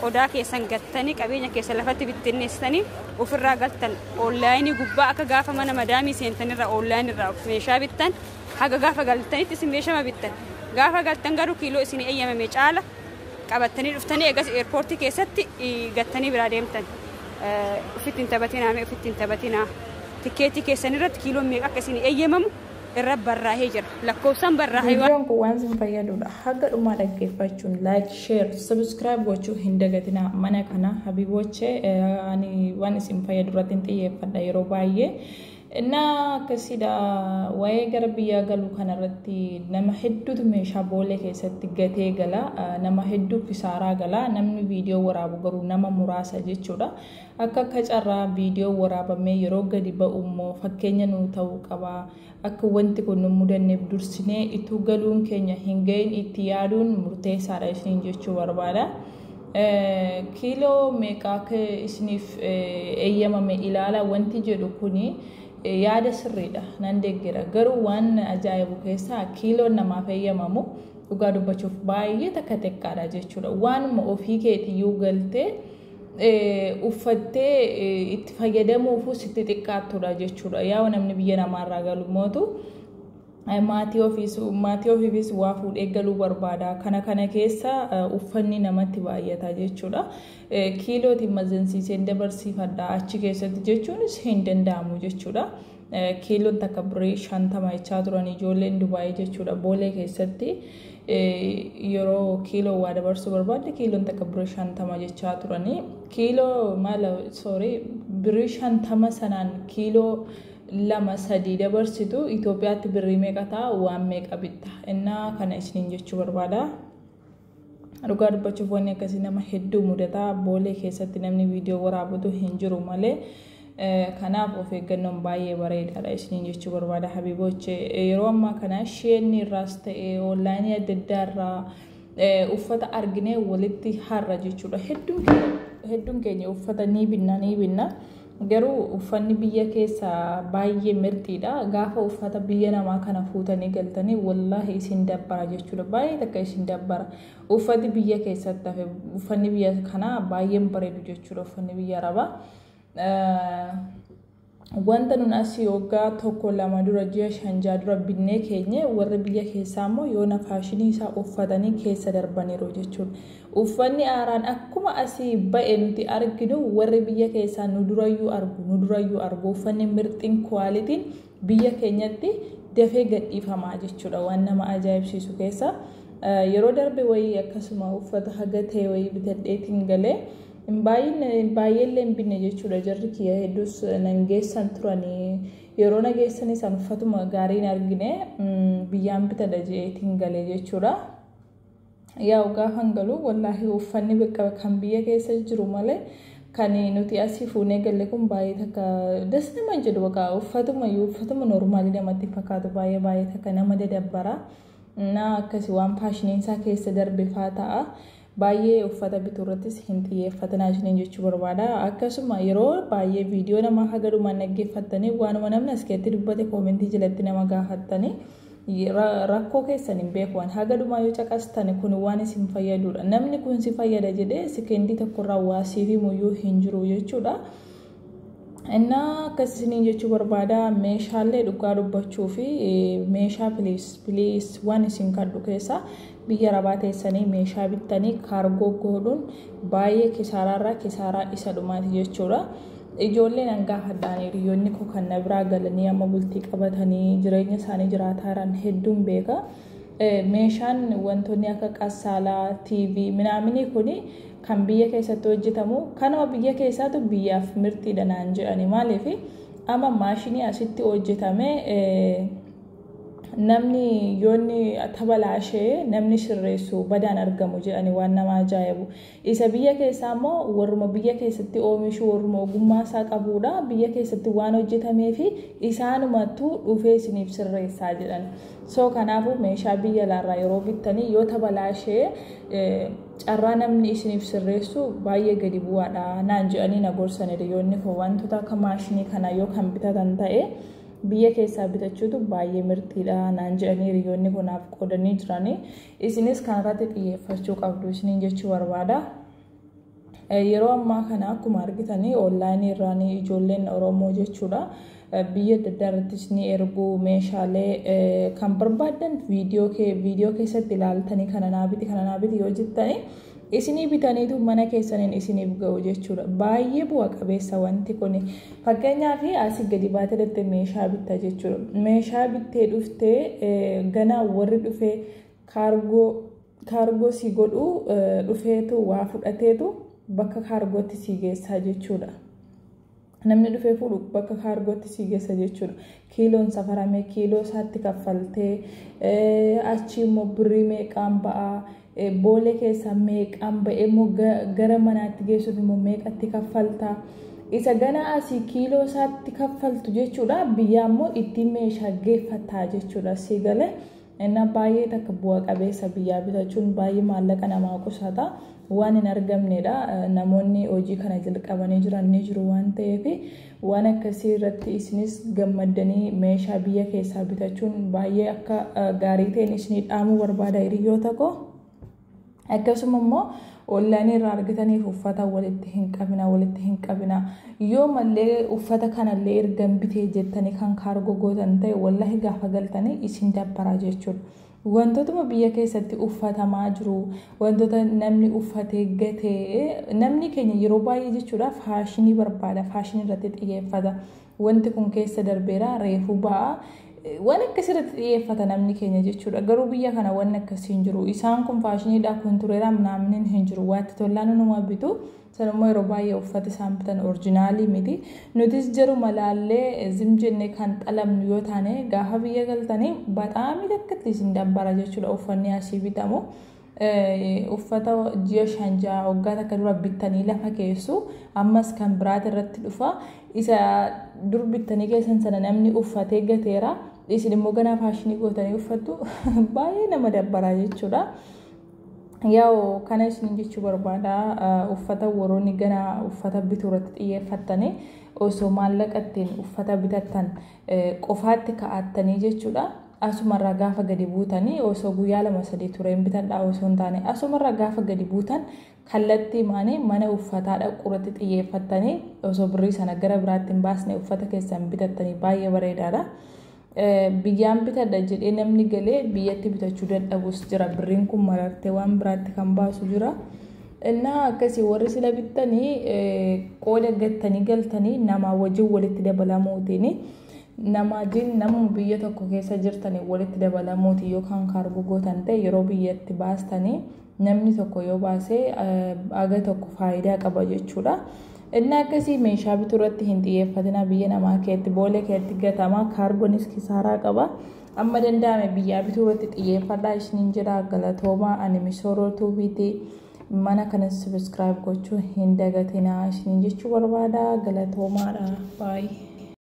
Qodaa keessan gattanii, qabeenya keessan lafatti bittinneessitanii ofirraa galtan. Onlaayinii gubbaa akka gaafa mana madaamii seentanirra onlaayinii irraa meeshaa bittan, haga gaafa galtanitti isin meeshama bittan. Gaafa galtan garuu kiiloo isin eeyyamame caala qabattanii dhuftanii eegas eerpoortii keessatti gattanii biraa deemtan. Ofitti hin taphatinaa, mee ofitti hin taphatinaa. Tikkeetii keessan irratti kiiloon meeqa akka isin eeyyamamu irra barraa'ee jira. Lakkoofsaan barraa'ee. Viidiyoon kun waan isin fayyadudha. Haga dhumaa dhaggeeffachuun like, share, subscribe gochuu hin dagatinaa. Mana kana habiibochee, ani waan isin fayyadu irratti hin xiyyeeffadha yeroo baay'ee. Innaa akkasidha, waa'ee gara biyyaa galuu kanarratti nama hedduutu meeshaa Boolee keessatti gatee gala. Nama hedduu kisaaraa gala. Namni viidiyoo waraabu garuu nama muraasa jechuudha. Akka carraa viidiyoo waraabamee yeroo gadi ba'u immoo fakkeenya nuu ta'uu qaba. Akka wanti kun nu mudanneef dursinee ituu galuun keenya hin gahin itti yaaduun murteessaadha isiniin jechuu barbaada. Kiiloo meeqa akka isiniif eeyyamame ilaala wanti jedhu kuni yaada sirriidha, nan deeggera. Garuu waan ajaa'ibu keessaa kiiloon namaaf eeyyamamu dhugaa dubbachuuf baay'ee takka xiqqaadha jechuudha. Waanuma ofii keetiyyuu galtee uffattee itti fayyadamuufuu sitti xiqqaattudha jechuudha. Yaa namni biyya namaarraa galu mootu maatii ofiifis waa fuudhee galuu barbaada. Kana keessa uffanni namatti baay'ata jechuudha. Kiilootiin mazansiiseen dabarsiifadha achi keessatti jechuunis hin danda'amu jechuudha. Kiiloon takka birrii 50 jechaa turan ijoolleen Dubaayii jechuudha. Boolee keessatti yeroo kiiloo waa dabarsuu barbaadde kiiloon takka birrii 50 jechaa turanii. Kiiloo maala, sorry, birrii 50 sanaan kiiloo lama sadii dabarsitu Itoophiyaatti birrii meeqa ta'a, waan meeqa bitta? Innaa kana isiniin jechuu barbaada. Dhugaa dubbachuuf wanni akkasii nama hedduu mudataa. Boolee keessatti namni viidiyoo waraabutu hin jiru malee. Kanaaf of eeggannoon baay'ee bareedaadha isiniin jechuu barbaada, habiiboche. Yeroo ammaa kana Shein irraas ta'e onlaayinii adda addaa irraa uffata arginee walitti harra jechuudha. Hedduun keenya uffata ni binna, ni binna. Garuu uffanni biyya keessaa baay'ee mirxiidha. Gaafa uffata biyya namaa kana fuutanii galtanii wallaahi isin dabbara jechuudha. Baay'ee takka isin dabbara. Uffati biyya keessatti hafe, uffanni biyya kanaa baay'een bareedu jechuudha, uffanni biyya arabaa. Wanta nun asii waggaa 1, 2 dura, ji'a 5, 6 dura binnee keenye, warri biyya keessaa immoo yoona faashinii isaa uffatanii keessa darbaniiru jechuudha. Uffanni haaraan akkuma asii ba'e nuti arginu, warri biyya keessaa nu durayyuu argu, nu durayyuu argu. Uffanni mirxiin qualityn biyya keenyatti dafee gadhiifamaa jechuudha, waan nama ajaa'ibsiisu keessa. Yeroo darbe wayii akkasuma uffata haga ta'e wayii bitadheetiin galee, baay'eellee hin binne jechuudha. Jarri kiyya hedduus nan geessan turanii, yeroo na geessanis an uffatuma gaarii hin argine, biyyaan bitadha je'eetiin galee jechuudha. Yaa'u gaafan galu wallaahi uffanni bakka kan biyya keessa jiru malee kan nuti asii fuunee galle kun baay'ee takka das nama jedhu, bakka uffatuma iyyuu uffatuma normalii namatti fakkaatu, baay'ee baay'ee takka nama dadabbara. Na akkasi waan faashiniin isaa keessa darbe faa ta'a. Baay'ee uffata bituu irrattis hin xiyyeeffatinaa isiniin jechuu barbaada. Akkasuma yeroo baay'ee viidiyoo namaa haga dhumaan dhaggeeffattanii waanuma namni as keessatti dubbate commentii jalatti nama gaafattanii rakkoo keessan hin beeku. Haga dhumaa yoo caqastan kun waan isin fayyadudha. Namni kun si fayyada jedhee sekendii tokkorraa waa siif himuyyuu hin jiru jechuudha. Innaa akkas isiniin jechuu barbaada. Meeshaalee dhugaa dubbachuu fi meeshaa, please, please, waan isin kadhu keessa biyya arabaa teessanii meeshaa bittanii kaargoo godhuun baay'ee kisaaraarraa kisaaraa isa dhumaati jechuudha. Ijoolleen an gaafadhaan, hiriyoonni koo kan na biraa galanii amma bultii qabatanii jireenya isaanii jiraataa jiran hedduun beeka. Meeshaan wantoonni akka qassaalaa, TV, minaaminii kuni kan biyya keessatti hojjetamu kanuma biyya keessaatu biyyaaf mirxiidha naan jedhani. Maaliif amma maashinii asitti hojjetame namni yoonni tabalaashee namni sirreessu badaan argamu jedhani, waan nama ajaa'ibu. Isa biyya keessaa immoo warruma biyya keessatti oomishu, warruma ogummaa isaa qabudha. Biyya keessatti waan hojjetamee fi isaanumattuu dhufee isiniif sirreessaa jedhan. So kanaafuu meeshaa biyya alaarraa yeroo bittanii yoo tabalaashee carraa namni isiniif sirreessu baay'ee gadi bu'aadha naan jedhanii na gorsan hiriyoonni koo. Wantoota akka maashinii kana yoo kan bitatan ta'e biyya keessaa bitachuutu baay'ee mirxiidha naan jedhanii hiriyoonni kunaaf qoodanii jiranii. Isinis kanarratti xiyyeeffachuu qabdu isiniin jechuu barbaada. Yeroo ammaa kana akkuma argitanii onlaayinii irraan ijoolleen Oromoo jechuudha. Biyya adda addaa irrattis ni ergu meeshaalee kan barbaadan viidiyoo keessatti ilaaltanii kana naa biti kana naa biti yoo jettanii isinii bitaniitu mana keessaniin isiniif ga'u jechuudha. Baay'ee bu'a qabeessa wanti kun. Fakkeenyaaf asii gadi baatee dhattee meeshaa bitta jechuudha. Meeshaa bittee dhuftee ganaa warri dhufee kaargoo si godhu dhufeetu waa fudhateetu bakka kaargootti si geessaa jechuudha. Namni dhufee fuudhu bakka kaargootti si geessa jechuudha. Kiiloon safaramee kiiloo isaatti kaffaltee achi immoo birrii meeqaan ba'aa boolee keessaa meeqaan ba'ee immoo gara manaatti geessuuf immoo meeqatti kaffaltaa. Isa gana asii kiiloo isaatti kaffaltu jechuudha. Biyyaa immoo ittiin meeshaa geeffataa jechuudha. Si galee inni baay'ee takka bu'a qabeessa biyyaa bitachuun baay'ee maallaqa namaa qusata. Waan hin argamnedha. Namoonni hojii kana jalqabanii jiran ni jiru waan ta'eef waan akkasii irratti isinis gammaddanii meeshaa biyya keessaa bitachuun baay'ee akka gaarii ta'een isinii dhaamuu barbaada hiriyoota koo. Akkasuma immoo onlaayinii irraa argataniif uffata walitti hin qabina. Yoo mallee uffata kanallee ergan bitee jettanii kan kaargoo gootan ta'e wallahi gaafa galtanii isin dabbaraa jechuudha. Wantootuma biyya keessatti uffatamaa jiru, wantoota namni uffatee gatee, namni keenya yeroo baay'ee jechuudha faashinii barbaada, faashinii irratti xiyyeeffata. Wanti kun keessa darbeera reefuu ba'a. Waan akkasii irratti xiyyeeffata namni keenya jechuudha. Garuu biyya kana waan akkasii hin jiru. Isaan kun faashiniidha kun tureera namni hin jiru. Waanti tollaan numa bitu. Sanummoo yeroo baay'ee uffata isaan bitan orjinaalii miti. Nutis jaruma laallee zim jennee kan xalamnu yoo taane gaafa biyya galtanii baxaamii takkatti isin dabbara jechuudha uffanni asii bitamu. Uffata ji'a 5 waggaa takka dura bittanii lafa keessu ammas kan biraati irratti dhufa. Isa dur bittanii keessan sana namni uffatee gateera. Isin immoo ganaa faashinii gootanii uffattu baay'ee nama dabbaraa jechuudha. Yaa'u kana isin jechuu barbaada uffata warroonni ganaa uffata bituu irratti xiyyeeffattanii osoo maallaqa ittiin uffata bitattan qofaatti kaa'attanii jechuudha. Asumarraa gaafa gadi buutanii osoo guyyaa 2-3 tureen bitadhaa osoo hin taane asumarraa gaafa gadi buutan kallattii maanii mana uffataa dhaquu irratti xiyyeeffattanii osoo birrii sana gara biraatti hin baasne uffata keessan bitattanii baay'ee bareedaadha. Biyyaan bitadha jedhee namni galee biyyatti bitachuu dadhabus jira. Birriin kun marartee waan biraatti kan baasu jira. Innaa akkasii warri sila bittanii qooda gattanii galtanii namaa wajjin walitti dabalamuutiin namaa wajjin namuma biyya tokko keessa jirtanii walitti dabalamuutiin yookaan kaargoo gootan ta'e yeroo biyyatti baastanii namni tokko yoo baasee aga tokko faayidaa qaba jechuudha. Inni akkasii meeshaa bituu irratti hin xiyyeeffatina biyya namaa keetti boolee keetti gatama kaargoonis kisaaraa qaba. Amma danda'ame biyyaa bituu irratti xiyyeeffadhaa isiniin jedha. Galatoomaa ani Misooroo Tuubiiti. Mana kana subscribe gochuu hin dagatinaa isiniin jechuu barbaada. Galatoomaadha. Baay'ee.